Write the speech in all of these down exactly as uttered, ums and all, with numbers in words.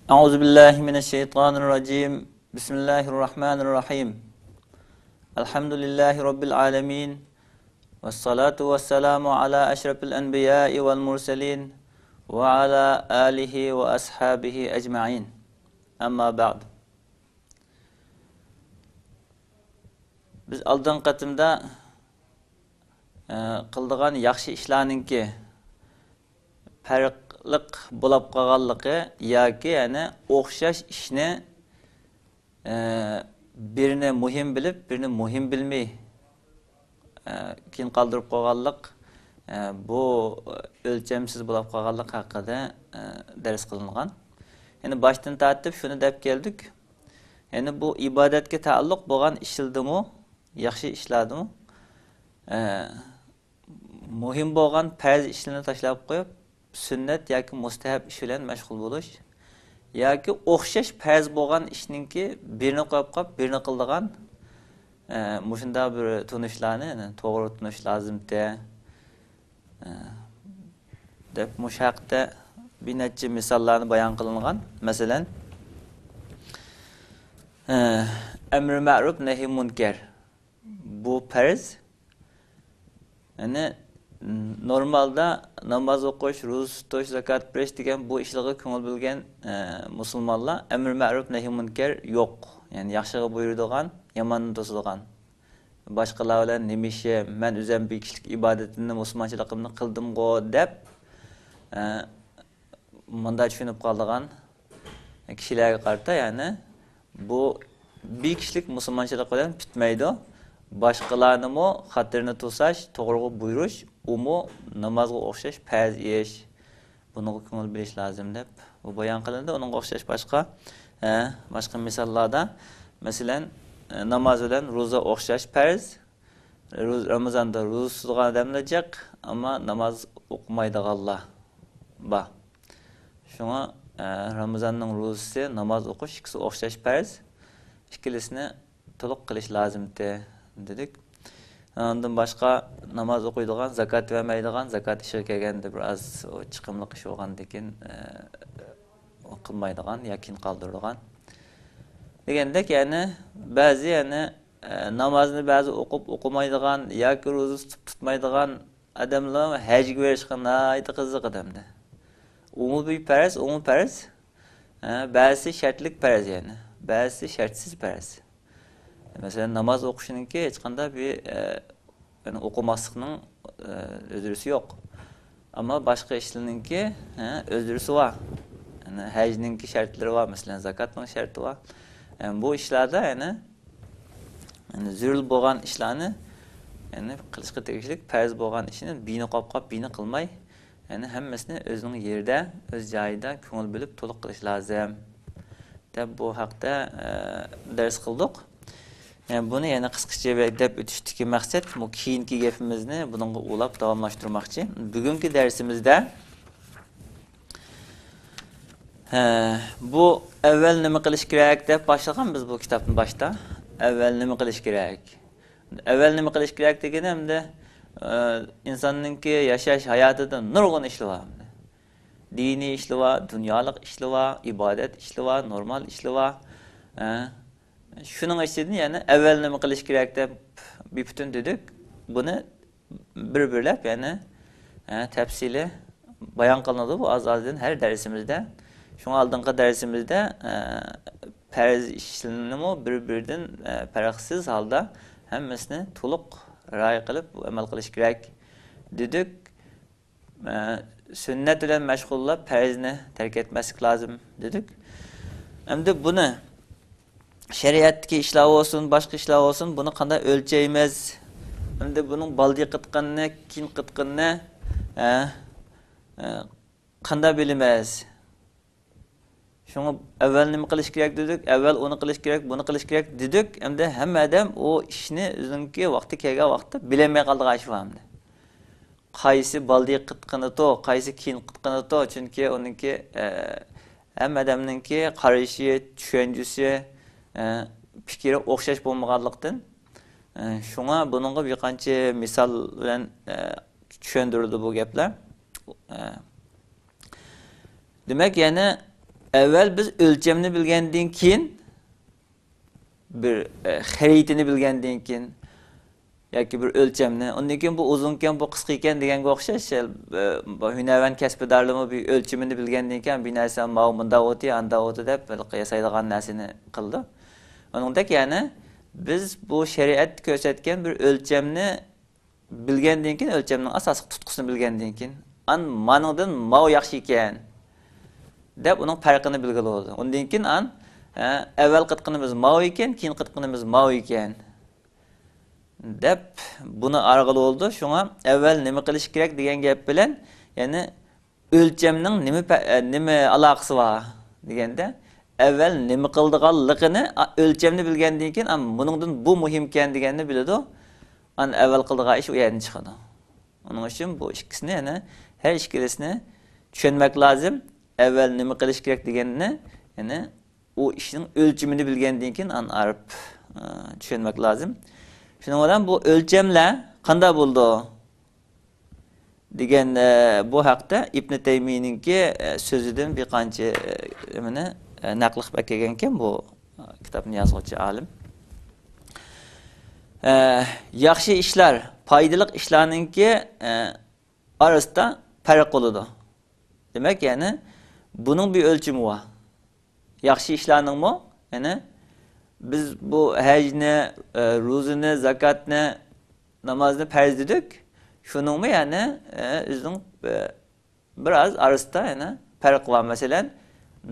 أعوذ بالله من الشيطان الرجيم. بسم الله الرحمن الرحيم. الحمد لله رب العالمين. والصلاة والسلام على أشرف الأنبياء والمرسلين وعلى آله وأصحابه أجمعين. أما بعد. بىز ئالدىنقى قېتىمدا، ئە، قىلىدىغان ياخشى ئىشلارنىڭكى پەرقلىق بولاپ قالغانلىقى ياكى، يەنى ئوخشاش ئىشنى، ئە، بىرىنى مۇھىم بىلىپ، بىرىنى مۇھىم بىلمەي، ئە، كېيىن قالدۇرۇپ قويغانلىق، ئە، بۇ ئۆلچەمسىز بولاپ قالغانلىق ھەققىدە، ئە، دەرس قىلىنغان. يەنى باشتىن تارتىپ شۇنى دەپ كەلدۇق. يەنى بۇ ئىبادەتكە تەئەللۇق بولغان ئىشلىدىمۇ، ياخشى ئىشلاردىمۇ، ئە، مۇھىم بولغان پەرز ئىشلىرىنى تاشلاپ قويۇپ، سۈننەت ياكى مۇستەھەب ئىش بىلەن مەشغۇل بولۇش ياكى ئوخشاش پەرز بولغان ئىشنىڭكى بىرىنى قويۇپ قويۇپ، بىرىنى قىلىدىغان، ئە، مۇشۇنداق بىر تونۇشلارنى، يەنى توغرا تونۇش لازىمتى، ئە، دەپ مۇشۇ ھەقتە بىر نەچچە مىساللارنى بايان قىلىنغان. مەسىلەن، ئە، ئەمرى مەرۇپ، نەھى مۇنكەر. بۇ پەرز. يەنى، نورمالدا ناماز ئوقۇش، روزا تۇتۇش، زاكات بېرىش دېگەن بۇ ئىشلارغا كۆڭۈل بۆلگەن، ئە، مۇسۇلمانلار ئەمرى مەرۇپ، نەھى مۇنكەر يوق. يەنى ياخشىغا بۇيرۇيدىغان، ياماندىن توسىدىغان. باشقىلار بىلەن نېمە ئىشى، مەن ئۆزۈم بىر كىشىلىك ئىبادىتىمنى، مۇسۇلمانچىلىقىمنى قىلدىمغۇ دەپ، ئە، مۇنداق چۈشىنىپ قالىدىغان كىشىلەرگە قارىتا، يەنى بۇ بىر كىشىلىك مۇسۇلمانچىلىق بىلەن پۈتمەيدۇ. باشقىلارنىمۇ خاتىرىنى توساش، توغرىغا بۇيرۇش، ئۇمۇ نامازغا ئوخشاش پەرز ئىش. بۇنىڭغا كۆڭۈل بۆلۈش لازىم دەپ بۇ بايان قىلىندى. ئۇنىڭغا ئوخشاش باشقا، ھە، باشقا مىساللاردا، مەسىلەن، ناماز بىلەن روزا ئوخشاش پەرز. روز-، رامىزاندا روزا تۇتىدىغان ئادەملەر جىق، ئەمما ناماز ئوقۇمايدىغانلار بار. شۇڭا، ئە، رامىزاننىڭ روزىسى، ناماز ئوقۇش ئىككىسى ئوخشاش پەرز. ئىككىلىسىنى تولۇق قىلىش لازىمتى دېدۇق. ئاندىن باشقا ناماز ئوقۇيدىغان، زاكات بەرمەيدىغان، زاكات ئىشىغا كەلگەندە بىر ئاز ئۇ چىقىملىق ئىش بولغاندىكىن، ئە، قىلمايدىغان ياكى قالدۇرىدىغان دېگەندەك، يەنى بەزى، يەنى ئە، نامازنى بەزى ئوقۇپ ئوقۇمايدىغان ياكى روزا تۇتۇپ تۇتمايدىغان ئادەملەر ھەجگە بېرىشقا ناھايىتى قىزىقىدۇ ئەمدى. ئۇمۇ بىر پەرز، ئۇمۇ پەرز. ئە، بەزىسى شەرتلىك پەرز يەنى. بەزىسى شەرتسىز پەرز. مەسىلەن، ناماز ئوقۇشنىڭكى ھېچقانداق بىر، ئە، يەنى ئوقۇماسلىقنىڭ، ئە، ئۆزرىسى يوق. ئەمما باشقا ئىشلارنىڭكى، ھە، ئۆزرىسى بار. يەنى ھەجنىڭكى شەرتلىرى بار، مەسىلەن، زاكاتنىڭ شەرتى بار. يەنى بۇ ئىشلاردا، يەنى، يەنى زۆرۈر بولغان ئىشلارنى، يەنى قىلىشقا تېگىشلىك پەرز بولغان ئىشنى بىنى قويۇپ قويۇپ بىنى قىلماي، يەنى ھەممىسىنى ئۆزىنىڭ يېرىدە، ئۆز جايىدا كۆڭۈل بۆلۈپ تولۇق قىلىش لازىم. دەپ بۇ ھەقتە، ئە، دەرس قىلدۇق. يەنى بۇنى يەنە قىسقىچە بە-، دەپ ئۆتۈشتىكى مەقسەت، بۇ كېيىنكى گېپىمىزنى بۇنىڭغا ئۇلاپ داۋاملاشتۇرماقچى. بۈگۈنكى دەرسىمىزدە، ئە، بۇ ئەۋۋەل نېمە قىلىش كېرەك دەپ باشلىغان بىز بۇ كىتابنى باشتا. ئەۋۋەل نېمە قىلىش كېرەك؟ ئەۋۋەل نېمە قىلىش كېرەك دېگىنى ئەمدى، ئە، ئىنساننىڭكى ياشاش ھاياتىدا نۇرغۇن ئىشلار بار. دىنىي ئىشلار بار، دۇنيالىق ئىشلار بار، ئىبادەت ئىشلار بار، نورمال ئىشلار بار. ئە، شۇنىڭ ئىچىدىن يەنە ئەۋۋەل نېمە قىلىش كېرەك دەپ بىپۈتۈن دېدۇق. بۇنى بىر-بىرلەپ يەنە، ئە، تەپسىلىي بايان قىلىنىدۇ بۇ ئاز-ئازدىن ھەر دەرسىمىزدە. شۇڭا ئالدىنقى دەرسىمىزدە، ئە، پەرز ئىشلىرىنىمۇ بىر-بىرىدىن، ئە، پەرقسىز ھالدا ھەممىسىنى تولۇق رىئايە قىلىپ ئەمەل قىلىش كېرەك دېدۇق. ئە، سۈننەت بىلەن مەشغۇللاپ، پەرزنى تەرك ئەتمەسلىك لازىم دېدۇق. ئەمدى بۇنى شەرىئەتتىكى ئىشلار بولسۇن، باشقا ئىشلار بولسۇن، بۇنى قانداق ئۆلچەيمىز؟ ئەمدى بۇنىڭ بالدىر قىتقىنىنى، كېيىن قىتقىنىنى، ئە، ئە، قانداق بىلىمىز؟ شۇڭا ئەۋۋەل نېمە قىلىش كېرەك دېدۇق، ئەۋۋەل ئۇنى قىلىش كېرەك، بۇنى قىلىش كېرەك دېدۇق. ئەمدى ھەممە ئادەم ئۇ ئىشنى ئۆزىنىڭكى ۋاقتى كەلگەن ۋاقىتتا بىلەلمەي قالىدىغان ئىش بار ئەمدى. قايسى بالدىر قىتقىنىدۇ، قايسى كېيىن قىتقىنىدۇ، چۈنكى ئۇنىڭكى، ئە، ھەممە ئادەمنىڭكى قارىشى، چۈشەنچىسى، ئە، پىكرى ئوخشاش بولمىغانلىقتىن، ئە، شۇڭا بۇنىڭغا بىر قانچە مىسال بىلەن، ئە، چۈشەندۈرۈلدى بۇ گەپلەر. ئە، دېمەك، يەنى ئەۋۋەل بىز ئۆلچەمنى بىلگەندىن كېيىن، بىر، ئە، خەرىتىنى بىلگەندىن كېيىن، ياكى بىر ئۆلچەمنى، ئۇندىن كېيىن بۇ ئۇزۇنكەن، بۇ قىسقىكەن دېگەنگە ئوخشاش، ئە، بۇ ھۈنەرۋەن كەسىپدارلىرىمۇ بىر ئۆلچىمىنى بىلگەندىن كېيىن، بىر نەرسە ماۋۇ مۇنداق ئوتى، ئانداق ئوتى دەپ ھېلىقى ياسايدىغان نەرسىنى قىلىدۇ. ئۇنىڭدەك، يەنى بىز بۇ شەرىئەت كۆرسەتكەن بىر ئۆلچەمنى بىلگەندىن كېيىن، ئۆلچەمنىڭ ئاساسلىق تۇتقۇسىنى بىلگەندىن كېيىن، ئان مانىڭدىن ماۋۇ ياخشى ئىكەن دەپ ئۇنىڭ پەرقىنى بىلگىلى بولىدۇ. ئۇندىن كېيىن ئان، ئە، ئەۋۋەل قىلىدىغىنىمىز ماۋۇ ئىكەن، كېيىن قىلىدىغىنىمىز ماۋۇ ئىكەن دەپ بۇنى ئايرىغىلى بولىدۇ. شۇڭا ئەۋۋەل نېمە قىلىش كېرەك دېگەن گەپ بىلەن، يەنى ئۆلچەمنىڭ نېمە پە-، ئە، نېمە ئالاقىسى بار دېگەندە، ئەۋۋەل نېمە قىلىدىغانلىقىنى، ئا، ئۆلچەمنى بىلگەندىن كېيىن، ئا، بۇنىڭدىن بۇ مۇھىمكەن دېگەننى بىلىدۇ. ئان ئەۋۋەل قىلىدىغان ئىش ئۇ يەردىن چىقىدۇ. ئۇنىڭ ئۈچۈن بۇ ئىككىسىنى، يەنى ھەر ئىككىلىسىنى چۈشەنمەك لازىم. ئەۋۋەل نېمە قىلىش كېرەك دېگەننى، يەنى ئۇ ئىشنىڭ ئۆلچىمىنى بىلگەندىن كېيىن ئان ئارىپ، ئە، چۈشەنمەك لازىم. شۇنىڭ بىلەن بۇ ئۆلچەملەر قانداق بولىدۇ دېگەن، ئە، بۇ ھەقتە ئىبن تەيمىينىڭكى، ئە، سۆزىدىن بىر قانچە، ئە، نېمىنى، ئە، نەقىل قىلىپ ئەكەلگەنكەن بۇ، ئە، كىتابنى يازغۇچى ئالىم. ئە، ياخشى ئىشلار، پايدىلىق ئىشلارنىڭكى، ئە، ئارىسىدا پەرق بولىدۇ. دېمەك، يەنى بۇنىڭ بىر ئۆلچىمى بار. ياخشى ئىشلارنىڭمۇ، يەنى بىز بۇ ھەجنى، ئە، روزىنى، زاكاتنى، نامازنى پەرز دېدۇق. شۇنىڭمۇ، يەنى، ئە، ئۆزىنىڭ، ئە، بىر ئاز ئارىسىدا يەنە پەرق بار. مەسىلەن،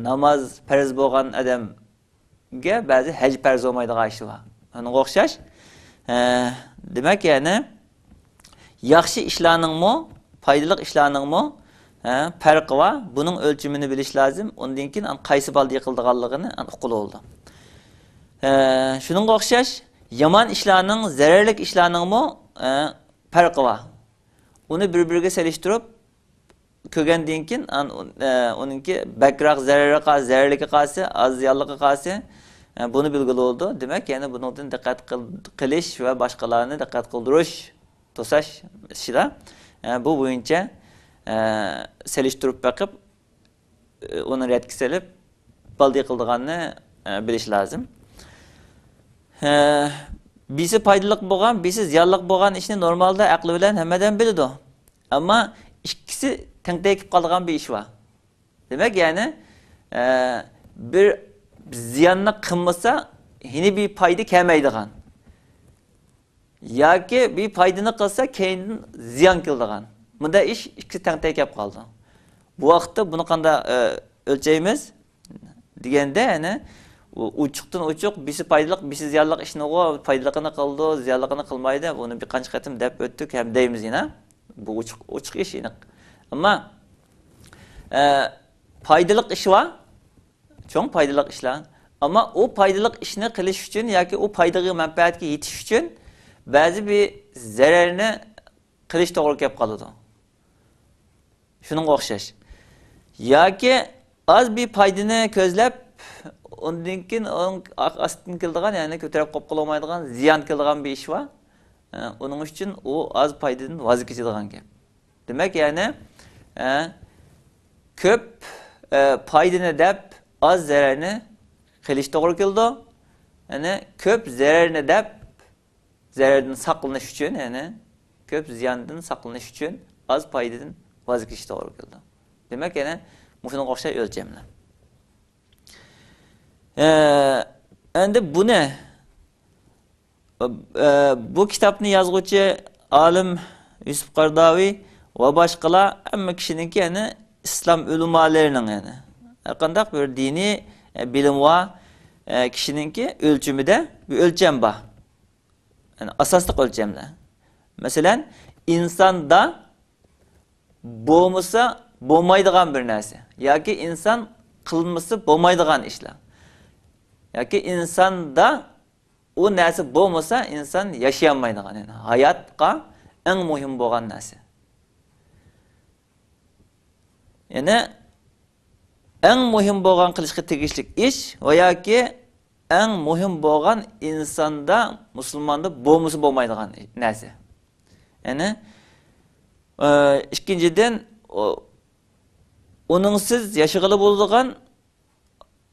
ناماز پەرز بولغان ئادەمگە بەزى ھەج پەرز بولمايدىغان ئىشى بار. ئۇنىڭغا ئوخشاش. ئە، دېمەك، يەنى ياخشى ئىشلارنىڭمۇ، پايدىلىق ئىشلارنىڭمۇ، ئە، پەرقى بار. بۇنىڭ ئۆلچىمىنى بىلىش لازىم. ئۇندىن كېيىن ئان قايسى بالدا يىقىلىدىغانلىقىنى ئان ئۇققىلى بولىدۇ. ئە، شۇنىڭغا ئوخشاش يامان ئىشلارنىڭ، زەرەرلىك ئىشلارنىڭمۇ، ئە، پەرقى بار. ئۇنى بىر-بىرىگە سېلىشتۇرۇپ كۆرگەندىن كېيىن، ئان-، ئۇن-، ئە، ئۇنىڭكى بەكرەك زەرەرى قا-، زەرەرلىكى قالسا، ئاز زىيانلىقى قالسا، ئە، بۇنى بىلگىلى بولىدۇ. دېمەك، يەنە بۇنىڭدىن دىققەت قىل-، قىلىش ۋە باشقىلارنى دىققەت قىلدۇرۇش، توساش ئىشىدا، ئە، بۇ بويىچە، ئە، سېلىشتۇرۇپ بېقىپ، ئۇنى رەتكە سېلىپ، بالدا يىقىلىدىغاننى، ئە، بىلىش لازىم. ئە، بىرسى پايدىلىق بولغان، بىرسى زىيانلىق بولغان ئىشنى نورمالدا ئەقلى بىلەن ھەممە ئادەم بىلىدۇ. ئەمما ئىككىسى تەڭ تەگىپ قالىدىغان بىر ئىش بار. دېمەك، يەنى، ئە، بىر زىياننى قىلمىسا، يەنە بىر پايدا كەلمەيدىغان. ياكى بىر پايدىنى قىلسا، كەينىدىن زىيان كېلىدىغان. مۇنداق ئىش ئىككىسى تەڭ تەگىپ قالىدۇ. بۇ ۋاقىتتا بۇنى قانداق، ئە، ئۆلچەيمىز دېگەندە، يەنى ئۇ ئوچۇقتىن ئوچۇق، بىرسى پايدىلىق، بىرسى زىيانلىق ئىشنىغۇ، پايدىلىقىنى قىلىدۇ، زىيانلىقىنى قىلمايدۇ. بۇنى بىر قانچە قېتىم دەپ ئۆتتۇق ھەم دەيمىز يەنە. بۇ ئوچۇق، ئوچۇق ئىش ئېنىق. ئەمما، ئە، پايدىلىق ئىش بار، چوڭ پايدىلىق ئىشلار. ئەمما ئۇ پايدىلىق ئىشنى قىلىش ئۈچۈن ياكى ئۇ پايدىغا، مەنپەئەتكە يېتىش ئۈچۈن بەزى بىر زەرەرنى قىلىش توغرا كەپ قالىدۇ. شۇنىڭغا ئوخشاش. ياكى ئاز بىر پايدىنى كۆزلەپ، ئۇندىن كېيىن ئۇنىڭ ئا-، ئاستىدىن كېلىدىغان، يەنى كۆتۈرۈپ قويۇپ قالالمايدىغان زىيان كېلىدىغان بىر ئىش بار. ئە، ئۇنىڭ ئۈچۈن ئۇ ئاز پايدىدىن ۋاز كېچىدىغان گەپ. دېمەك، يەنى، ئە، كۆپ، ئە، پايدىنى دەپ، ئاز زەرەرنى قىلىش توغرا كېلىدۇ. يەنى كۆپ زەرەرنى دەپ، زەرەردىن ساقلىنىش ئۈچۈن، يەنى كۆپ زىياندىن ساقلىنىش ئۈچۈن ئاز پايدىدىن ۋاز كېچىش توغرا كېلىدۇ. دېمەك، يەنە مۇشۇنىڭغا ئوخشاش ئۆلچەملەر. ئە، ئەمدى بۇنى، ئە، بۇ كىتابنى يازغۇچى ئالىم يۈسۈپ قەرداۋى ۋە باشقىلار ھەممە كىشىنىڭكى، يەنى ئىسلام ئۆلىمالىرىنىڭ، يەنى ھەرقانداق بىر دىنىي، ئە، بىلىم بار، ئە، كىشىنىڭكى ئۆلچىمىدە بىر ئۆلچەم بار. يەنى ئاساسلىق ئۆلچەملەر. مەسىلەن، ئىنساندا بولمىسا بولمايدىغان بىر نەرسە ياكى ئىنسان قىلمىسا بولمايدىغان ئىشلار ياكى ئىنساندا ئۇ نەرسە بولمىسا ئىنسان ياشىيالمايدىغان، يەنى ھاياتقا ئەڭ مۇھىم بولغان نەرسە. يەنى ئەڭ مۇھىم بولغان قىلىشقا تېگىشلىك ئىش ۋە ياكى ئەڭ مۇھىم بولغان ئىنساندا، مۇسۇلماندا بولمىسا بولمايدىغان نەرسە. يەنى، ئە، ئىككىنچىدىن، ئۇ-، ئۇنىڭسىز ياشىغىلى بولىدىغان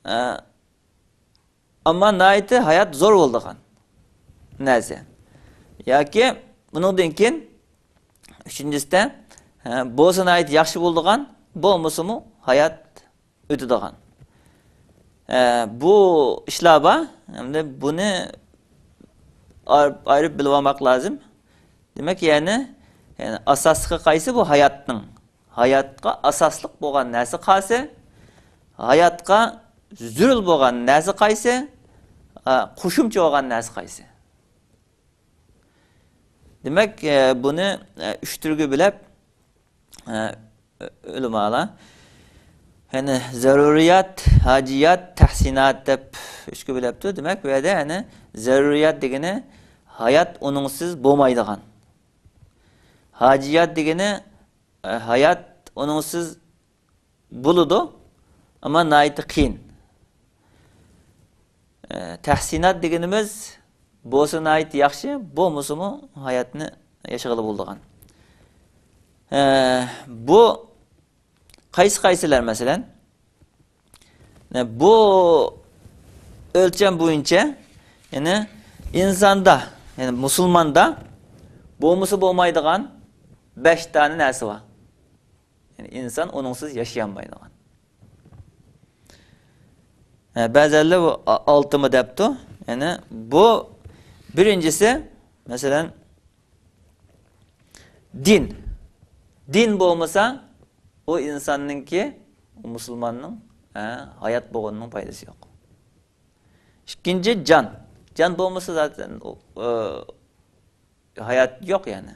ئە، ئەمما ناھايىتى ھايات زور بولىدىغان نەرسە. ياكى ئۇنىڭدىن كېيىن ئۈچىنچىسىدە، ئە، بولسا ناھايىتى ياخشى بولىدىغان، بولمىسىمۇ ھايات ئۆتىدىغان. ئە، بۇ ئىشلار بار. ئەمدى بۇنى ئايرىپ، ئايرىپ بىلىۋالماق لازىم. دېمەك، يەنى، يەنى ئاساسلىقى قايسى بۇ ھاياتنىڭ؟ ھاياتقا ئاساسلىق بولغان نەرسە قايسى؟ ھاياتقا زۆرۈر بولغان نەرسە قايسى؟ ئا، قوشۇمچە بولغان نەرسە قايسى؟ دېمەك، ئە، بۇنى، ئە، ئۈچ تۈرگە بۆلۈپ، ئە، ئۆلىمالار، يەنى زەرۇرىيات، ھاجىيات، تەھسىنات دەپ ئۈچكە بۆلۈپتۇ. دېمەك، بۇ يەردە يەنى زەرۇرىيات دېگىنى ھايات ئۇنىڭسىز بولمايدىغان. ھاجىيات دېگىنى، ئە، ھايات ئۇنىڭسىز بولىدۇ، ئەمما ناھايىتى قىيىن. ئە، تەھسىنات دېگىنىمىز بولسا ناھايىتى ياخشى، بولمىسىمۇ ھاياتنى ياشىغىلى بولىدىغان. ئە، بۇ قايسى قايسىلار، مەسىلەن؟ ئە، بۇ ئۆلچەم بويىچە، يەنى ئىنساندا، يەنى مۇسۇلماندا بولمىسا بولمايدىغان بەش دانە نەرسە بار. يەنى ئىنسان ئۇنىڭسىز ياشىيالمايدىغان. ھە، بەزىلەر بۇ ئا-، ئالتىمۇ دەپتۇ. يەنى بۇ بىرىنچىسى، مەسىلەن، دىن. دىن بولمىسا، ئۇ ئىنساننىڭكى، ئۇ مۇسۇلماننىڭ، ھە، ھايات بولغىنىنىڭ پايدىسى يوق. ئىككىنچى، جان. جان بولمىسا، زاتەن، ئۇ، ئۇ، ھايات يوق، يەنى.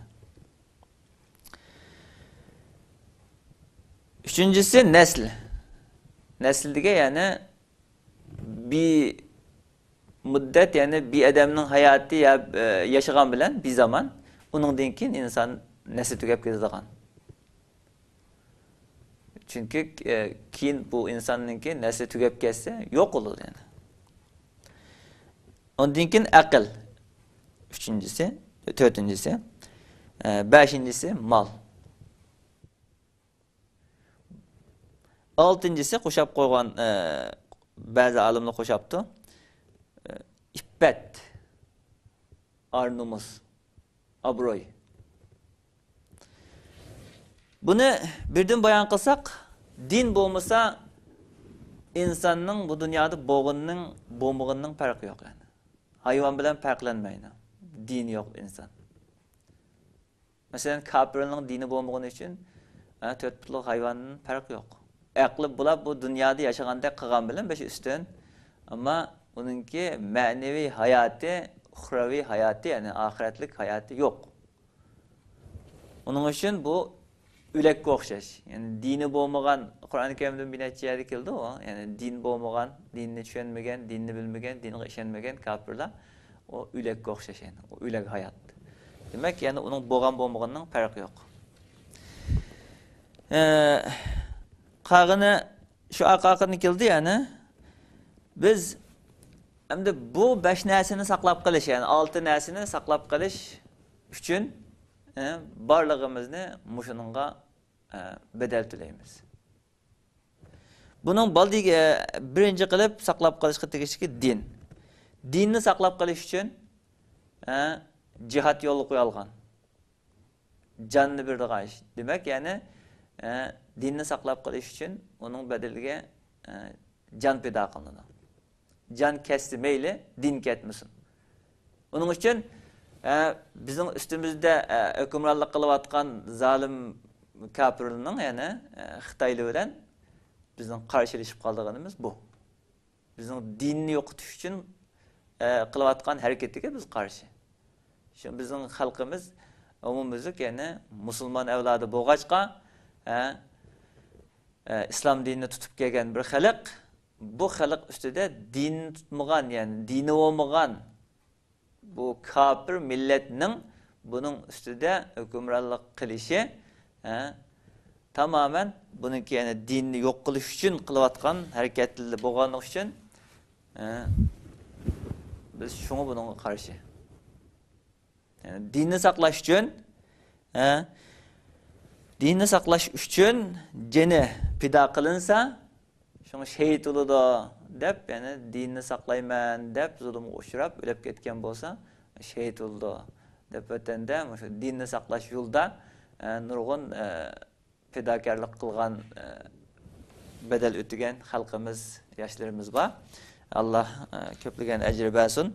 ئۈچىنچىسى، نەسل. نەسل دېگەن، يەنى، بىر مۇددەت، يەنى بىر ئادەمنىڭ ھاياتى يا، ئە، ياشىغان بىلەن بىر زامان، ئۇنىڭدىن كېيىن ئىنسان نەسلى تۈگەپ كېتىدىغان. چۈنكى، ئە، كېيىن بۇ ئىنساننىڭكى نەسلى تۈگەپ كەتسە، يوق بولىدۇ يەنى. ئۇندىن كېيىن ئەقىل. ئۈچىنچىسى، تۆتىنچىسى، ئە، بەشىنچىسى مال. ئالتىنچىسى قوشاپ قويغان، ئە، بەزى ئالىملار قوشاپتۇ. ئە، ئىپپەت، ئار-نومۇس، ئابرۇي. بۇنى بىردىن بايان قىلساق، دىن بولمىسا، ئىنساننىڭ بۇ دۇنيادا بولغىنىنىڭ، بولمىغىنىنىڭ پەرقى يوق، يەنى. ھايۋان بىلەن پەرقلەنمەيدۇ. دىنى يوق ئىنسان. مەسىلەن، كاپىرنىڭ دىنى بولمىغىنى ئۈچۈن، ھە، تۆت پۇتلۇق ھايۋاندىن پەرقى يوق. ئەقلى بولاپ بۇ دۇنيادا ياشىغاندەك قىلغان بىلەن بېشى ئۈستۈن. ئەمما ئۇنىڭكى مەنىۋى ھاياتى، ئۇخرەۋى ھاياتى، يەنى ئاخىرەتلىك ھاياتى يوق. ئۇنىڭ ئۈچۈن بۇ ئۆلەككە ئوخشاش. يەنى دىنى بولمىغان، قۇرئان كەرىمدە بىر نەچچە يەردە كېلىدۇ ئۇ. يەنى دىن بولمىغان، دىننى چۈشەنمىگەن، دىننى بىلمىگەن، دىنغا ئىشەنمىگەن كاپىرلار، ئۇ ئۆلەككە ئوخشاش يەنى. ئۇ ئۆلەك ھايات. دېمەك، يەنى ئۇنىڭ بولغان بولمىغىنىنىڭ پەرقى يوق. ئە، قالغىنى شۇ ئارقا-ئارقىدىن كېلىدۇ يەنى. بىز ئەمدى بۇ بەش نەرسىنى ساقلاپ قېلىش، يەنى ئالتە نەرسىنى ساقلاپ قېلىش ئۈچۈن، ئە، بارلىقىمىزنى مۇشۇنىڭغا، ئە، بەدەل تۆلەيمىز. بۇنىڭ بالدىگە بىرىنچى قىلىپ ساقلاپ قېلىشقا تېگىشلىكى دىن. دىننى ساقلاپ قېلىش ئۈچۈن، ئە، جىھاد يولغا قويۇلغان. جاننى بېرىدىغان ئىش. دېمەك، يەنى، ئە، دىننى ساقلاپ قېلىش ئۈچۈن ئۇنىڭ بەدىلىگە، ئە، جان پىدا قىلىنىدۇ. جان كەتسە مەيلى، دىن كەتمىسۇن. ئۇنىڭ ئۈچۈن، ئە، بىزنىڭ ئۈستىمىزدە، ئە، ھۆكۈمرانلىق قىلىۋاتقان زالىم كاپىرلارنىڭ، يەنى، ئە، خىتايلار بىلەن بىزنىڭ قارشىلىشىپ قالىدىغىنىمىز بۇ. بىزنىڭ دىننى يوقىتىش ئۈچۈن، ئە، قىلىۋاتقان ھەرىكىتىگە بىز قارشى. شۇ بىزنىڭ خەلقىمىز ئومۇميۈزلۈك، يەنى مۇسۇلمان ئەۋلادى بولغاچقا، ئە، ئە، ئىسلام دىنىنى تۇتۇپ كەلگەن بىر خەلق، بۇ خەلق ئۈستىدە دىننى تۇتمىغان، يەنى دىنى بولمىغان بۇ كاپىر مىللەتنىڭ بۇنىڭ ئۈستىدە ھۆكۈمرانلىق قىلىشى، ھە، تامامەن بۇنىڭكى، يەنى دىننى يوق قىلىش ئۈچۈن قىلىۋاتقان ھەرىكەتلىرى بولغانلىقى ئۈچۈن، ھە، بىز شۇڭا بۇنىڭغا قارشى. يەنى دىننى ساقلاش ئۈچۈن، ھە، دىننى ساقلاش ئۈچۈن جېنى پىدا قىلىنسا، شۇڭا شېھىت بولىدۇ، دەپ، يەنى دىننى ساقلايمەن دەپ زۇلۇمغا ئۇچراپ ئۆلۈپ كەتكەن بولسا، شېھىت بولىدۇ. دەپ، ۋەتەندە مۇشۇ دىننى ساقلاش يولىدا، ئە، نۇرغۇن، ئە، پىداكارلىق قىلغان، ئە، بەدەل ئۆتىگەن خەلقىمىز، ياشلىرىمىز بار. ئاللا، ئە، كۆپلىگەن ئەجىر بەرسۇن.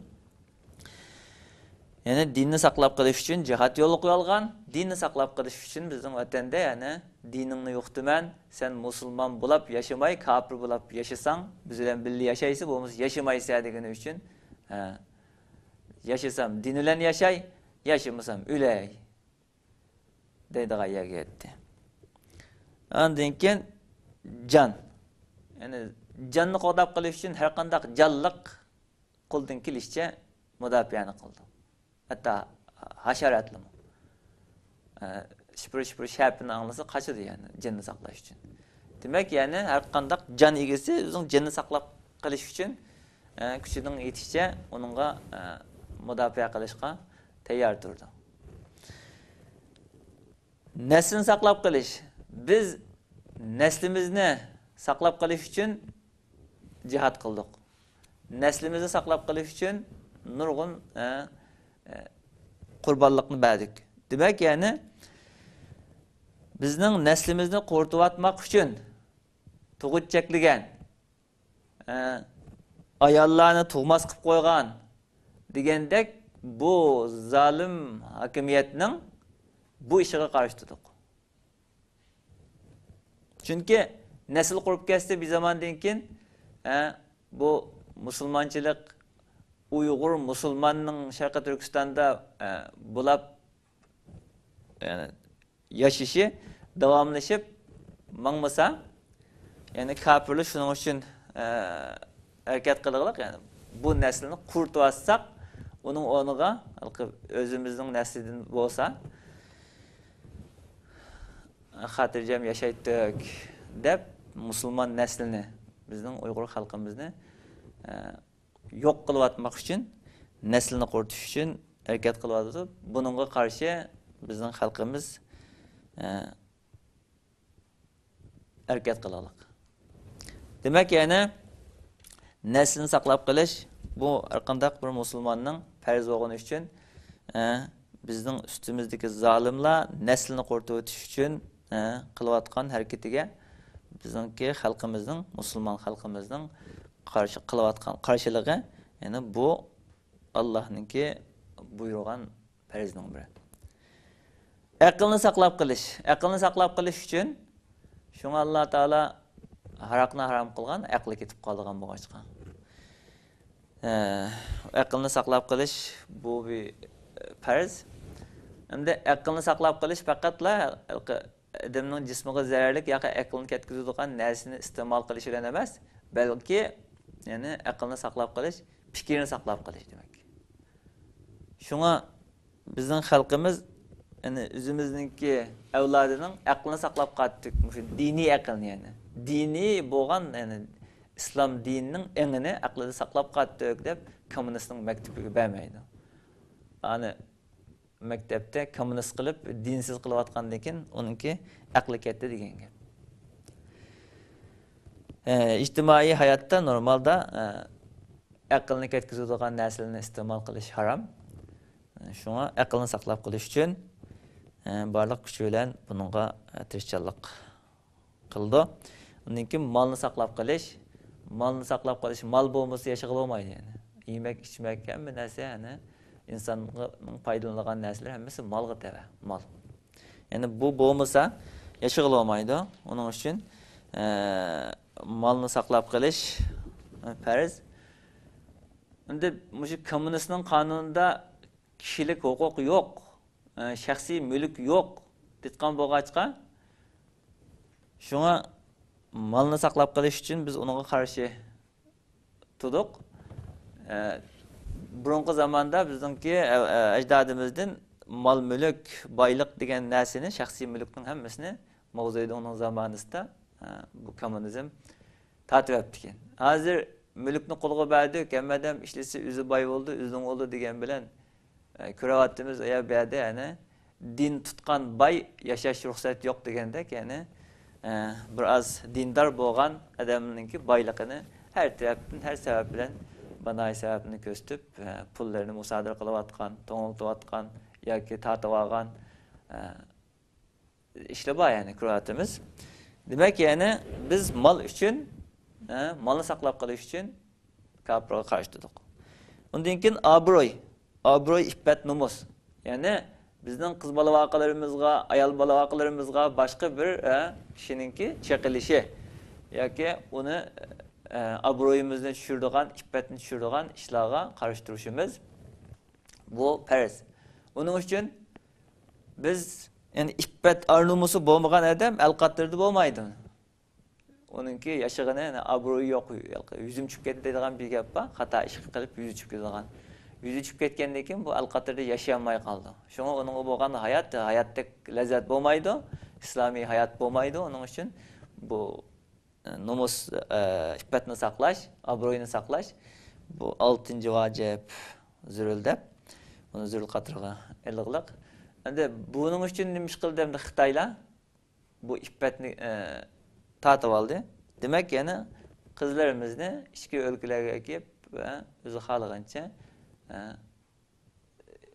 يەنى دىننى ساقلاپ قېلىش ئۈچۈن جىھاد يولغا قويۇلغان. دىننى ساقلاپ قېلىش ئۈچۈن بىزنىڭ ۋەتەندە، يەنى دىنىڭنى يوقىتىمەن، سەن مۇسۇلمان بولاپ ياشىماي، كاپىر بولاپ ياشىساڭ، بىز بىلەن بىللە ياشايسەن، بولمىسا ياشىمايسەن دېگىنى ئۈچۈن، ھە، ياشىسام دىن بىلەن ياشاي، ياشىمىسام ئۆلەي دەيدىغان يەرگە يەتتى. ئاندىن كېيىن جان. يەنى جاننى قوغداپ قېلىش ئۈچۈن ھەر قانداق جانلىق قولدىن كېلىشىچە مۇداپىئەنى قىلىدۇ. ھەتتا ھاشاراتلىمۇ. ئە، شىپىر-شىپىر شەپىنى ئاڭلىسا قاچىدۇ، يەنى جېنىنى ساقلاش ئۈچۈن. دېمەك، يەنى ھەر قانداق جان ئىگىسى ئۆزىنىڭ جېنىنى ساقلاپ قېلىش ئۈچۈن، ئە، كۈچىنىڭ يېتىشىچە ئۇنىڭغا، ئە، مۇداپىئە قىلىشقا تەييار تۇرىدۇ. نەسلىنى ساقلاپ قېلىش. بىز نەسلىمىزنى ساقلاپ قېلىش ئۈچۈن جىھاد قىلدۇق. نەسلىمىزنى ساقلاپ قېلىش ئۈچۈن نۇرغۇن، ئە، ئە، قۇربانلىقنى بەردۇق. دېمەك، يەنى بىزنىڭ نەسلىمىزنى قۇرۇتۇۋاتماق ئۈچۈن تۇغۇت چەكلىگەن، ئە، ئاياللارنى تۇغماس قىلىپ قويغان دېگەندەك، بۇ زالىم ھاكىمىيەتنىڭ بۇ ئىشىغا قارشى تۇردۇق. چۈنكى نەسىل قۇرۇپ كەتسە، بىر زاماندىن كېيىن، ئە، بۇ مۇسۇلمانچىلىق، ئۇيغۇر مۇسۇلماننىڭ شەرقىي تۈركىستاندا، ئە، بولاپ، يەنى ياشىشى داۋاملىشىپ ماڭمىسا، يەنى كاپىرلار شۇنىڭ ئۈچۈن، ئە، ھەرىكەت قىلغىلىق، يەنى بۇ نەسىلنى قۇرۇتۇۋاتساق، ئۇنىڭ ئورنىغا ھېلىقى ئۆزىمىزنىڭ نەسلىدىن بولسا، خاتىرجەم ياشايتتۇق دەپ، مۇسۇلمان نەسلىنى، بىزنىڭ ئۇيغۇر خەلقىمىزنى، ئە، يوق قىلىۋاتماق ئۈچۈن، نەسلىنى قۇرۇتۇش ئۈچۈن ھەرىكەت قىلىۋاتىدۇ. بۇنىڭغا قارشى بىزنىڭ خەلقىمىز، ئە، ھەرىكەت قىلغانلىق. دېمەك، يەنى نەسلىنى ساقلاپ قېلىش، بۇ ھەرقانداق بىر مۇسۇلماننىڭ پەرز بولغىنى ئۈچۈن، ئە، بىزنىڭ ئۈستىمىزدىكى زالىملار نەسلىنى قۇرۇتۇۋېتىش ئۈچۈن، ئە، قىلىۋاتقان ھەرىكىتىگە بىزنىڭكى خەلقىمىزنىڭ، مۇسۇلمان خەلقىمىزنىڭ قارشى قىلىۋاتقان قارشىلىقى، يەنى بۇ ئاللانىڭكى بۇيرۇغان پەرزنىڭ بىرى. ئەقىلنى ساقلاپ قېلىش. ئەقىلنى ساقلاپ قېلىش ئۈچۈن، شۇڭا ئاللا تائالا ھاراقنى ھارام قىلغان، ئەقلى كېتىپ قالىدىغان بولغاچقا. ئە، ئەقىلنى ساقلاپ قېلىش بۇ بىر پەرز. ئەمدى ئەقىلنى ساقلاپ قېلىش پەقەتلا ئادەمنىڭ جىسمىغا زەرەرلىك ياكى ئەقلىنى كەتكۈزىدىغان نەرسىنى ئىستېمال قىلىش بىلەن ئەمەس، بەلكى، يەنى ئەقىلنى ساقلاپ قېلىش، پىكرىنى ساقلاپ قېلىش دېمەك. شۇڭا بىزنىڭ خەلقىمىز، يەنى ئۆزىمىزنىڭكى ئەۋلادىنىڭ ئەقلىنى ساقلاپ قالدۇق، مۇشۇ دىنىي ئەقلىنى، يەنى دىنىي بولغان، يەنى ئىسلام دىنىنىڭ ئېڭىنى ئەقلىدە ساقلاپ قالدۇق دەپ، كوممۇنىستنىڭ مەكتىپىگە بەرمەيدۇ. ئانى مەكتەپتە كوممۇنىست قىلىپ، دىنسىز قىلىۋاتقاندىن كېيىن ئۇنىڭكى ئەقلى كەتتى دېگەن گەپ. ئە، ئىجتىمائىي ھاياتتا نورمالدا، ئە، ئەقىلنى كەتكۈزىدىغان نەرسىلەرنى ئىستېمال قىلىش ھارام. شۇڭا ئەقىلنى ساقلاپ قېلىش ئۈچۈن، ئە، بارلىق كۈچى بىلەن بۇنىڭغا، ئە، تىرىشچانلىق قىلىدۇ. ئۇندىن كېيىن مالنى ساقلاپ قېلىش. مالنى ساقلاپ قېلىش، مال بولمىسا ياشىغىلى بولمايدۇ يەنى. يېمەك، ئىچمەك، ھەممە نەرسە، يەنى ئىنساننىڭ پايدىلىنىدىغان نەرسىلەر ھەممىسى مالغا تەۋە، مال. يەنى بۇ بولمىسا ياشىغىلى بولمايدۇ. ئۇنىڭ ئۈچۈن، ئە، مالنى ساقلاپ قېلىش، ئە، پەرز. ئەمدى مۇشۇ كوممۇنىستنىڭ قانۇنىدا كىشىلىك ھوقۇق يوق، ئە، شەخسىي مۈلۈك يوق دېيىتقان بولغاچقا، شۇڭا مالنى ساقلاپ قېلىش ئۈچۈن بىز ئۇنىڭغا قارشى تۇردۇق. ئە، بۇرۇنقى زاماندا بىزنىڭكى، ئە، ئە، ئەجدادىمىزدىن مال-مۈلۈك، بايلىق دېگەن نەرسىنى، شەخسىي مۈلۈكنىڭ ھەممىسىنى ماۋزېدۇڭنىڭ زامانىسىدا، ئە، بۇ كوممۇنىزم تارتىۋەپتىكەن. ھازىر مۈلۈكنى قولغا بەردۇق، ھەممە ئادەم ئىشلىسە ئۆزى باي بولدى، ئۆزۈڭ بولدى دېگەن بىلەن، ئە، كۆرۈۋاتىمىز، ئۇ يەر بۇ يەردە، يەنى دىن تۇتقان باي ياشاش رۇخسەت يوق دېگەندەك، يەنى، ئە، بىر ئاز دىندار بولغان ئادەمنىڭكى بايلىقىنى ھەر تەرەپتىن، ھەر سەۋەب بىلەن، مانايى سەۋەبنى كۆرسىتىپ، ئە، پۇللىرىنى مۇسادىرە قىلىۋاتقان، توڭلىتىۋاتقان ياكى تارتىۋالغان، ئە، ئىشلار بار، يەنى كۆرۈۋاتىمىز. دېمەك، يەنى بىز مال ئۈچۈن، ھە، مالنى ساقلاپ قېلىش ئۈچۈن كاپىرغا قارشى تۇردۇق. ئۇندىن كېيىن ئابرۇي، ئابرۇي، ئىپپەت، نومۇس. يەنى بىزنىڭ قىز بالا ۋاقىلىرىمىزغا، ئايال بالا ۋاقىلىرىمىزغا باشقا بىر، ھە، كىشىنىڭكى چېقىلىشى ياكى ئۇنى، ھە، ئابرۇيىمىزنى چۈشۈرىدىغان، ئىپپەتنى چۈشۈرىدىغان ئىشلارغا قارشى تۇرۇشىمىز، بۇ پەرز. ئۇنىڭ ئۈچۈن بىز، يەنى ئىپپەت، ئار-نومۇسى بولمىغان ئادەم ئەل قاتتىرىدا بولمايدۇ. ئۇنىڭكى ياشىغىنى، يەنى ئابرۇيى يوق، يۈزۈم چۈشۈپ كەتتى دەيدىغان بىر گەپ بار. خاتا ئىش قىلىپ يۈزى چۈشۈپ كېتىدىغان. يۈزى چۈشۈپ كەتكەندىن كېيىن بۇ ئەل قاتتىرىدا ياشىيالماي قالىدۇ. شۇڭا ئۇنىڭغا بولغان ھايات، ھاياتتەك لەززەت بولمايدۇ. ئىسلامىي ھايات بولمايدۇ. ئۇنىڭ ئۈچۈن بۇ نومۇس، ئە، ئىپپەتنى ساقلاش، ئابرۇينى ساقلاش، بۇ ئالتىنچى ۋاجىپ زۆرۈر دەپ، بۇنى زۆرۈر قاتارىغا ئېلىغلىق. ئەمدى بۇنىڭ ئۈچۈن نېمە ئىش قىلدى ئەمدى خىتايلار؟ بۇ ئىپپەتنى، ئە، تارتىۋالدى. دېمەك، يەنە قىزلىرىمىزنى ئىچكى ئۆلكىلەرگە ئەكىپ، ئە، ئۆزى خالىغىنىچە، ئە،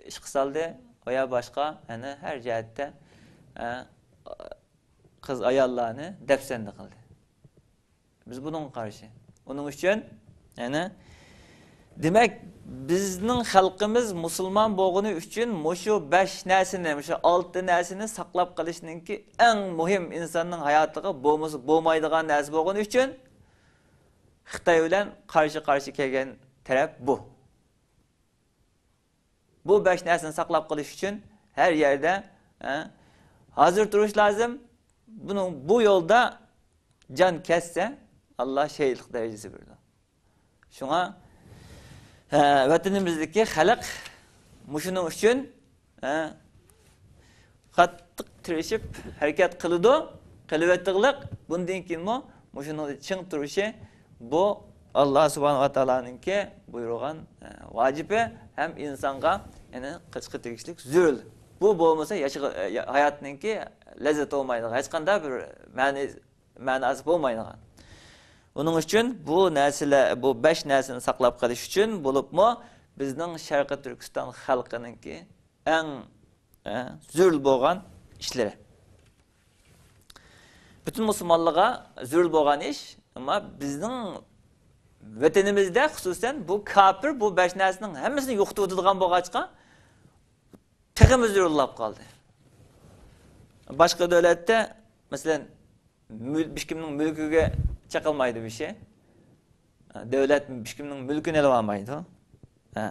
ئىشقا سالدى ۋە يا باشقا، يەنە ھەر جەھەتتە، ئە، قىز ئاياللارنى دەپسەندە قىلدى. بىز بۇنىڭغا قارشى. ئۇنىڭ ئۈچۈن، يەنى، دېمەك، بىزنىڭ خەلقىمىز مۇسۇلمان بولغىنى ئۈچۈن مۇشۇ بەش نەرسىنى، مۇشۇ ئالتە نەرسىنى ساقلاپ قېلىشنىڭكى ئەڭ مۇھىم، ئىنساننىڭ ھاياتىغا بولمىسا بولمايدىغان نەرسە بولغىنى ئۈچۈن خىتاي بىلەن قارشى-قارشى كەلگەن تەرەپ بۇ. بۇ بەش نەرسىنى ساقلاپ قېلىش ئۈچۈن ھەر يەردە، ھە، ھازىر تۇرۇش لازىم. بۇنىڭ، بۇ يولدا جان كەتسە، ئاللا شېھىتلىق دەرىجىسى بېرىدۇ. شۇڭا، ھە، ۋەتىنىمىزدىكى خەلق مۇشۇنىڭ ئۈچۈن، ھە، قاتتىق تىرىشىپ ھەرىكەت قىلىدۇ، قىلىۋېتىغلىق. بۇندىن كېيىنمۇ مۇشۇنىڭدا چىڭ تۇرۇشى، بۇ ئاللا سۇبھانەھۇ ۋە تائالانىڭكى بۇيرۇغان، ئە، ۋاجىپى ھەم ئىنسانغا، يەنى، قىلىشقا تېگىشلىك زۆرۈر. بۇ بولمىسا ياشىغا-، ئە، ھاياتنىڭكى لەززىتى بولمايدىغان، ھېچقانداق بىر مەنى، مەناسى بولمايدىغان. ئۇنىڭ ئۈچۈن بۇ نەرسىلەر، بۇ بەش نەرسىنى ساقلاپ قېلىش ئۈچۈن بولۇپمۇ بىزنىڭ شەرقىي تۈركىستان خەلقىنىڭكى ئەڭ، ئە، زۆرۈر بولغان ئىشلىرى. پۈتۈن مۇسۇلمانلارغا زۆرۈر بولغان ئىش، ئەمما بىزنىڭ ۋەتىنىمىزدە خۇسۇسەن بۇ كاپىر بۇ بەش نەرسىنىڭ ھەممىسىنى يوقىتىۋېتىدىغان بولغاچقا، تېخىمۇ زۆرۈرلەپ قالدى. باشقا دۆلەتتە، مەسىلەن، مۈل-، ھېچكىمنىڭ مۈلكىگە چېقىلمايدۇ بىر شەي. دۆلەت ھېچكىمنىڭ مۈلكىنى ئېلىۋالمايدۇ. ھە.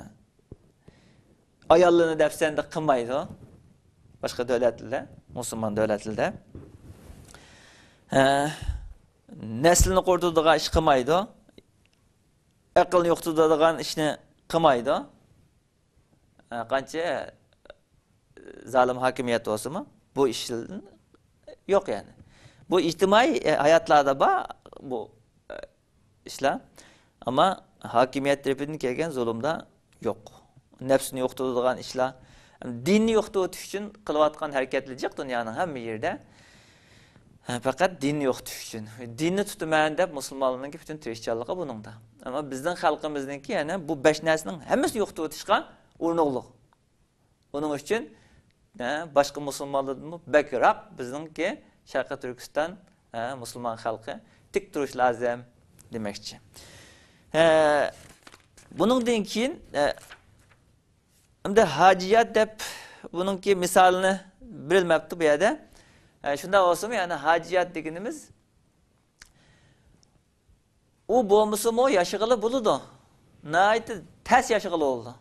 ئاياللىرىنى دەپسەندە قىلمايدۇ. باشقا دۆلەتلەردە، مۇسۇلمان دۆلەتلەردە. ھە. نەسلىنى قۇرۇتىدىغان ئىش قىلمايدۇ. ئەقىلنى يوقىتىدىغان ئىشنى قىلمايدۇ. ئە، قانچە، ئە، زالىم ھاكىمىيەت بولسىمۇ، بۇ ئىش يوق يەنى. بۇ ئىجتىمائىي، ئە، ھاياتلاردا بار بۇ، ئە، ئىشلار. ئەمما ھاكىمىيەت تەرىپىدىن كەلگەن زۇلۇمدا يوق. نەپسىنى يوقىتىدىغان ئىشلار. دىننى يوقىتىۋېتىش ئۈچۈن قىلىۋاتقان ھەرىكەتلەر جىق دۇنيانىڭ ھەممە يېرىدە. ھە، پەقەت دىننى يوقىتىش ئۈچۈن. دىننى تۇتىمەن دەپ مۇسۇلمانلارنىڭكى پۈتۈن تىرىشچانلىقى بۇنىڭدا. ئەمما بىزنىڭ خەلقىمىزنىڭكى يەنە بۇ بەش نەرسىنىڭ ھەممىسىنى يوقىتىۋېتىشقا ئۇرۇنۇقلۇق. ئۇنىڭ ئۈچۈن، ھە، باشقا مۇسۇلمانلاردىنمۇ بەكرەك بىزنىڭكى شەرقىي تۈركىستان، ھە، مۇسۇلمان خەلقى تىك تۇرۇش لازىم دېمەكچى. ھە، بۇنىڭدىن كېيىن، ھە، ئەمدى ھاجىيات دەپ بۇنىڭكى مىسالىنى بېرىلمەپتۇ بۇ يەردە. ھە، شۇنداق بولسىمۇ، يەنى ھاجىيات دېگىنىمىز ئۇ بولمىسىمۇ ياشىغىلى بولىدۇ. ناھايىتى تەس ياشىغىلى بولىدۇ.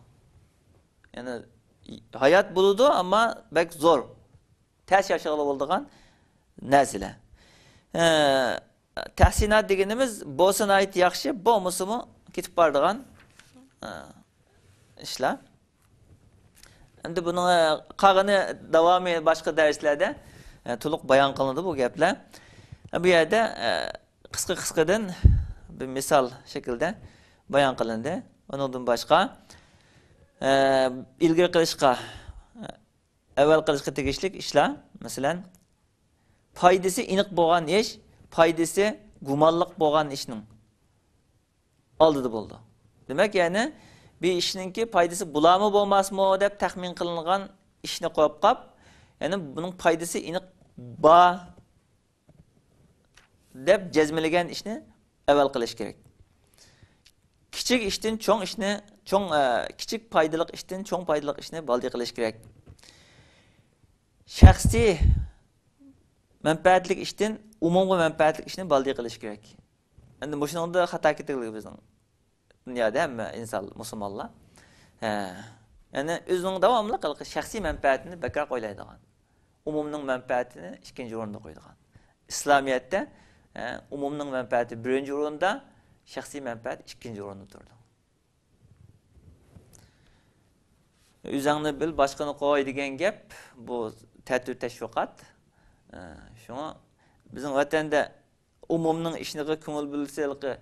يەنى ھايات بولىدۇ، ئەمما بەك زور. تەس ياشىغىلى بولىدىغان نەرسىلەر. ئە، تەھسىنات دېگىنىمىز بولسا ناھايىتى ياخشى، بولمىسىمۇ كېتىپ بارىدىغان، ئە، ئىشلار. ئەمدى بۇنىڭ، ئە، قالغىنى داۋامى باشقا دەرسلەردە، ئە، تولۇق بايان قىلىنىدۇ بۇ گەپلەر. ئە، بۇ يەردە، ئە، قىسقا-قىسقىدىن بىر مىسال شەكلىدە بايان قىلىندى. ئۇنىڭدىن باشقا، ئە، ئىلگىرى قىلىشقا، ئەۋەل قىلىشقا تېگىشلىك ئىشلار، مەسىلەن، پايدىسى ئېنىق بولغان ئىش، پايدىسى گۇمانلىق بولغان ئىشنىڭ ئالدىدا بولىدۇ. دېمەك، يەنى بىر ئىشنىڭكى پايدىسى بولارمۇ بولماسمۇ دەپ تەخمىن قىلىنغان ئىشنى قويۇپ قاپ، يەنى بۇنىڭ پايدىسى ئېنىق بار دەپ جەزملىگەن ئىشنى ئەۋۋەل قىلىش كېرەك. كىچىك ئىشتىن چوڭ ئىشنى، چوڭ، ئە، كىچىك پايدىلىق ئىشتىن چوڭ پايدىلىق ئىشنى بالدىر قىلىش كېرەك. شەخسىي مەنپەئەتلىك ئىشتىن ئومۇمغا مەنپەئەتلىك ئىشنى بالدىر قىلىش كېرەك. ئەمدى مۇشۇنىڭدا خاتا كېتىۋېرىدۇ بىزنىڭ دۇنيادا ھەممە ئىنسان، مۇسۇلمانلار. ھە. يەنى ئۆزىنىڭ داۋاملىق ھېلىقى شەخسىي مەنپەئەتىنى بەكرەك ئويلايدىغان، ئومۇمنىڭ مەنپەئەتىنى ئىككىنچى ئورۇندا قويىدىغان. ئىسلامىيەتتە، ھە، ئومۇمنىڭ مەنپەئەتى بىرىنچى ئورۇندا، شەخسىي مەنپەئەت ئىككىنچى ئورۇندا تۇرىدۇ. ئۆزۈڭنى بىل، باشقىنى قوي دېگەن گەپ، بۇ تەتۈر تەشۋىقات. ئە، شۇڭا بىزنىڭ ۋەتەندە ئومۇمنىڭ ئىشىغا كۆڭۈل بۆلسە، ھېلىقى،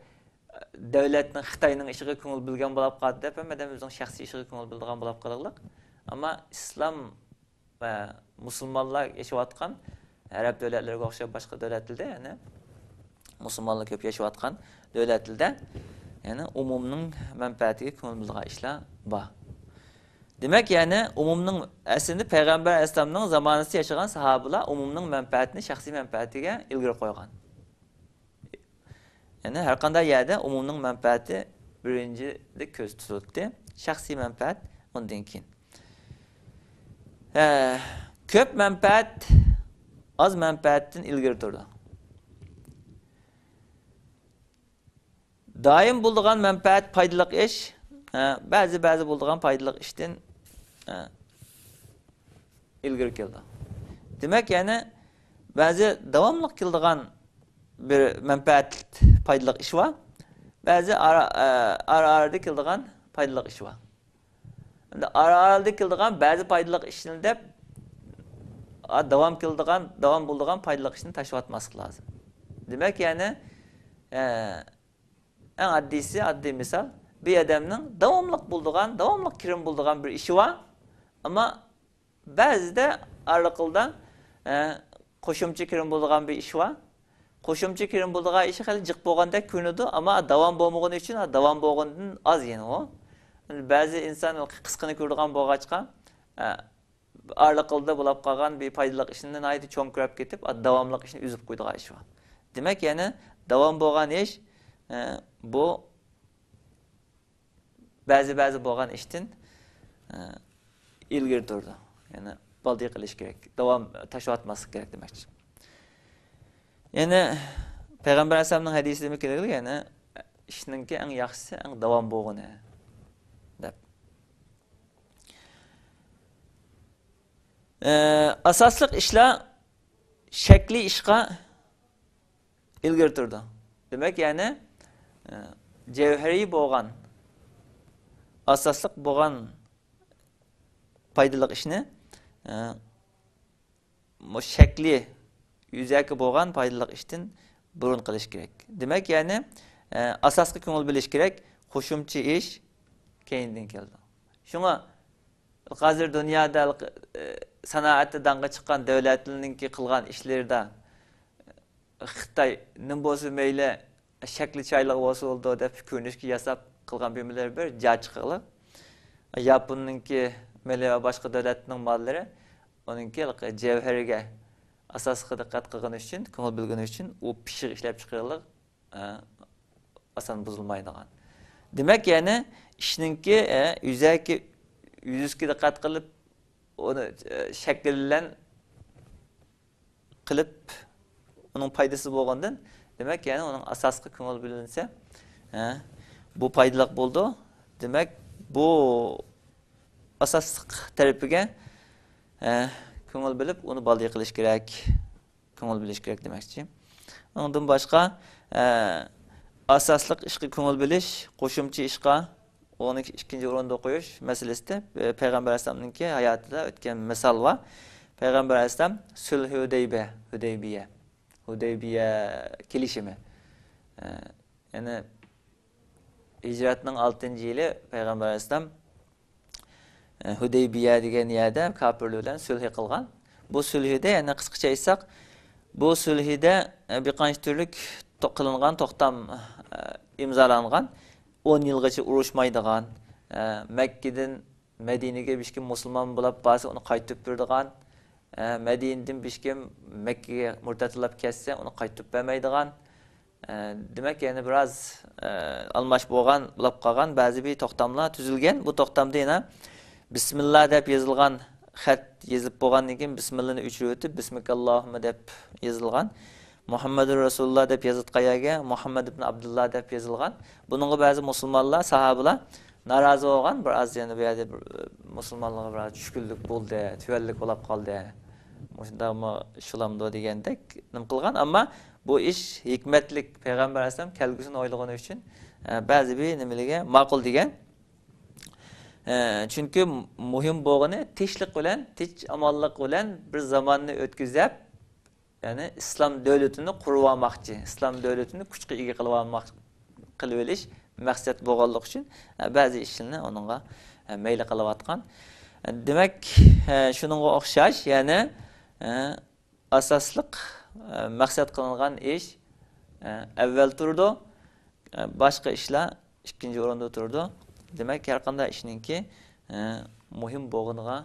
دۆلەتنىڭ، خىتاينىڭ ئىشىغا كۆڭۈل بۆلگەن بولاپ قالدى دەپ، ھەممە ئادەم ئۆزىنىڭ شەخسىي ئىشىغا كۆڭۈل بۆلىدىغان بولاپ قالغلىق. ئەمما ئىسلام ۋە مۇسۇلمانلار ياشاۋاتقان ئەرەب دۆلەتلىرىگە ئوخشاپ باشقا دۆلەتلەردە، يەنى مۇسۇلمانلار كۆپ ياشاۋاتقان دۆلەتلەردە، يەنى ئومۇمنىڭ مەنپەئەتىگە كۆڭۈل بۆلىدىغان ئىشلار بار. دېمەك، يەنى ئومۇمنىڭ، ئەسلىدە پەيغەمبەر ئەلەيھىسسالامنىڭ زامانىسىدا ياشىغان ساھابىلار ئومۇمنىڭ مەنپەئەتىنى شەخسىي مەنپەئەتىگە ئىلگىرى قويغان. يەنى ھەر قانداق يەردە ئومۇمنىڭ مەنپەئەتى بىرىنچىلىك كۆزدە تۇتۇلاتتى. شەخسىي مەنپەئەت ئۇندىن كېيىن. ھە، كۆپ مەنپەئەت ئاز مەنپەئەتتىن ئىلگىرى تۇرىدۇ. دائىم بولىدىغان مەنپەئەت پايدىلىق ئىش، ھە، بەزى، بەزى بولىدىغان پايدىلىق ئىشتىن، ھە، ئىلگىرى كېلىدۇ. دېمەك، يەنى بەزى داۋاملىق كېلىدىغان بىر مەنپەئەت، پايدىلىق ئىش بار، بەزى ئارا، ئە، ئارا-ئارىدا كېلىدىغان پايدىلىق ئىش بار. ئەمدى ئارا-ئارىدا كېلىدىغان بەزى پايدىلىق ئىشنى دەپ، ئا، داۋام كېلىدىغان، داۋام بولىدىغان پايدىلىق ئىشنى تاشلىۋەتمەسلىك لازىم. دېمەك، يەنى، ئە، ئەڭ ئاددىيسى، ئاددىي مىسال، بىر ئادەمنىڭ داۋاملىق بولىدىغان، داۋاملىق كىرىم بولىدىغان بىر ئىشى بار، ئەمما بەزىدە ئارىلىقىدا، ئە، قوشۇمچە كىرىم بولىدىغان بىر ئىش بار. قوشۇمچە كىرىم بولىدىغان ئىشى خېلى جىق بولغاندەك كۆرۈنىدۇ، ئەمما داۋام بولمىغىنى ئۈچۈن، داۋام بولغىنىدىن ئاز يەنە ئۇ. بەزى ئىنسان قىسقىنى كۆرىدىغان بولغاچقا، ئە، ئارىلىقىدا بولۇپ قالغان بىر پايدىلىق ئىشنى ناھايىتى چوڭ كۆرۈپ كېتىپ، داۋاملىق ئىشنى ئۈزۈپ قويىدىغان ئىش بار. دېمەك، يەنە داۋام بولغان ئىش، ئە، بۇ بەزى، بەزى بولغان ئىشتىن، ئە، ئىلگىرى تۇرىدۇ. يەنى بالدىر قىلىش كېرەك. داۋام تاشلىۋەتمەسلىك كېرەك دېمەكچى. يەنى پەيغەمبەر ئەلەيھىسسالامنىڭ ھەدىسىدىمۇ كېلىدۇ، يەنى ئىشنىڭكى ئەڭ ياخشىسى ئەڭ داۋام بولغىنى دەپ. ئە، ئاساسلىق ئىشلار شەكلىي ئىشقا ئىلگىرى تۇرىدۇ. دېمەك، يەنى، ئە، جەۋھىرىي بولغان، ئاساسلىق بولغان پايدىلىق ئىشنى، ئە، مۇ-، شەكلىي، يۈزەكى بولغان پايدىلىق ئىشتىن بۇرۇن قىلىش كېرەك. دېمەك، يەنى، ئە، ئاساسقا كۆڭۈل بۆلۈش كېرەك، قوشۇمچە ئىش كەينىدىن كېلىدۇ. شۇڭا ھازىر دۇنيادا، ئە، سانائەتتە داڭقى چىققان دۆلەتلەرنىڭكى قىلغان ئىشلىرىدا خىتاي نېمە بولسا مەيلى، شەكلى چىرايلىق بولسا بولىدۇ دەپ كۆرۈنۈشكە ياساپ قىلغان بىمىلەر بىر جا چىقىغلى. ياپوننىڭكى مېلى ۋە باشقا دۆلەتنىڭ ماللىرى ئۇنىڭكى جەۋھىرىگە ئاساسلىقى دىققەت قىلغىنى ئۈچۈن، كۆڭۈل بۆلگىنى ئۈچۈن ئۇ پىششىق ئىشلەپ چىقىرىلىق، ئە، ئاسان بۇزۇلمايدىغان. دېمەك، يەنى ئىشنىڭكى، ئە، يۈزەكى، يۈزۈكى دىققەت قىلىپ، ئۇنى، ئە، شەكىللەن قىلىپ، ئۇنىڭ پايدىسى بولغاندىن، دېمەك، يەنى ئۇنىڭ ئاساسقا كۆڭۈل بۆلۈنسە، ھە، بۇ پايدىلىق بولىدۇ. دېمەك، بۇ ئاساسلىق تەرىپىگە، ھە، كۆڭۈل بۆلۈپ، ئۇنى بالدىر قىلىش كېرەك. كۆڭۈل بۆلۈش كېرەك دېمەكچى. ئۇنىڭدىن باشقا، ئە، ئاساسلىق ئىشقا كۆڭۈل بۆلۈش، قوشۇمچە ئىشقا ئۇنى ئىككىنچى ئورۇندا قويۇش مەسىلىسىدە، ئە، پەيغەمبەر ئەلەيھىسسالامنىڭكى ھاياتىدا ئۆتكەن مىسال بار. پەيغەمبەر ئەلەيھىسسالام سۈلھى ھۇدەيبىيە، ھۇدەيبىيە، ھۇدەيبىيە كېلىشىمى. ئە، يەنى ھىجرەتنىڭ ئالتىنچى يىلى پەيغەمبەر ئەلەيھىسسالام، ئە، ھۇدەيبىيە دېگەن يەردە كاپىرلار بىلەن سۈلھى قىلغان. بۇ سۈلھىدە، يەنى قىسقىچە ئېيتساق، بۇ سۈلھىدە، ئە، بىر قانچە تۈرلۈك تو-، قىلىنغان توختام، ئە، ئىمزالانغان. ئون يىلغىچە ئۇرۇشمايدىغان، ئە، مەككىدىن مەدىنىگە بىر كىم مۇسۇلمان بولاپ بارسا، ئۇنى قايتۇرۇپ بېرىدىغان، ئە، مەدىنىدىن بىر كىم مەككىگە مۇرتەد بولاپ كەتسە، ئۇنى قايتۇرۇپ بەرمەيدىغان، ئە، دېمەك، يەنە بىراز، ئە، ئالماش بولغان، بولاپ قالغان بەزى بىر توختاملار تۈزۈلگەن. بۇ توختامدا يەنە بىسمىللا دەپ يېزىلغان خەت يېزىپ بولغاندىن كېيىن، بىسمىللانى ئۆچۈرۈۋېتىپ، بىسمىكاللاھۇمما دەپ يېزىلغان. مۇھەممەدۇر رەسۇلۇللا دەپ يېزىۋاتقان يەرگە مۇھەممەد ئىبن ئابدۇللا دەپ يېزىلغان. بۇنىڭغا بەزى مۇسۇلمانلار، ساھابىلار نارازى بولغان، بىر ئاز يەنە بۇ يەردە بىر، مۇسۇلمانلارغا بىر ئاز چۈشكۈنلۈك بولدى، تۆۋەنلىك بولاپ قالدى، مۇشۇنداقمۇ شۇلامدۇ دېگەندەك نېمە قىلغان. ئەمما بۇ ئىش ھېكمەتلىك، پەيغەمبەر ئەلەيھىسسالام كەلگۈسىنى ئويلىغىنى ئۈچۈن، ئە، بەزى بىر نېمىلىگە ماقۇل دېگەن. ئە، چۈنكى مۇھىم بولغىنى تىنچلىق بىلەن، تىنچ ئامانلىق بىلەن بىر زاماننى ئۆتكۈزۈپ، يەنى ئىسلام دۆلىتىنى قۇرۇۋالماقچى، ئىسلام دۆلىتىنى كۈچكە ئىگە قىلىۋالماق، قىلىۋېلىش مەقسەت بولغانلىقى ئۈچۈن، ئە، بەزى ئىشلارنى ئۇنىڭغا، ئە، مەيلى قىلىۋاتقان. ئە، دېمەك، ئە، شۇنىڭغا ئوخشاش يەنە، ئە، ئاساسلىق، ئە، مەقسەت قىلىنغان ئىش، ئە، ئەۋۋەل تۇرىدۇ، ئە، باشقا ئىشلار ئىككىنچى ئورۇندا تۇرىدۇ. دېمەك، ھەر قانداق ئىشنىڭكى، ئە، مۇھىم بولغىنىغا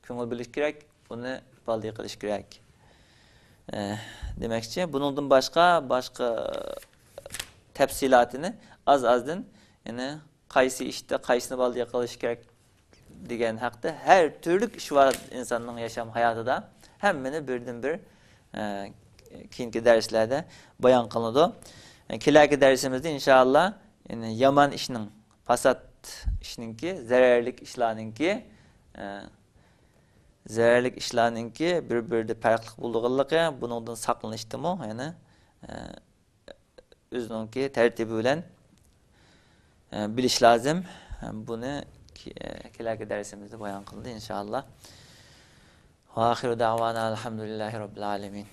كۆڭۈل بۆلۈش كېرەك، ئۇنى ئىپادە قىلىش كېرەك. ئە، دېمەكچى، بۇنىڭدىن باشقا، باشقا تەپسىلاتىنى ئاز-ئازدىن، يەنى قايسى ئىشتا قايسىنى بالدى قىلىش كېرەك دېگەن ھەقتە، ھەر تۈرلۈك ئىش بار ئىنساننىڭ ياشام ھاياتىدا، ھەممىنى بىردىن بىر، ئە، كېيىنكى دەرسلەردە بايان قىلىنىدۇ. ئە، كېلەركى دەرسىمىزدە ئىنشائاللا، يەنى يامان ئىشنىڭ، پاسات ئىشنىڭكى، زەرەرلىك ئىشلارنىڭكى، ئە، زەرەرلىك ئىشلارنىڭكى بىر-بىرىدە پەرقلىق بولىدىغانلىقى، بۇنىڭدىن ساقلىنىشتىمۇ يەنە، ئە، ئۆزىنىڭكى تەرتىپى بىلەن، ئە، بىلىش لازىم. بۇنى كې-، ئە، كېلەركى دەرسىمىزدە بايان قىلدى، ئىنشائاللا. ۋە ئاخىرۇ دەۋانا ئەلھەمدۇلىللاھى رەببىل ئالەمىن.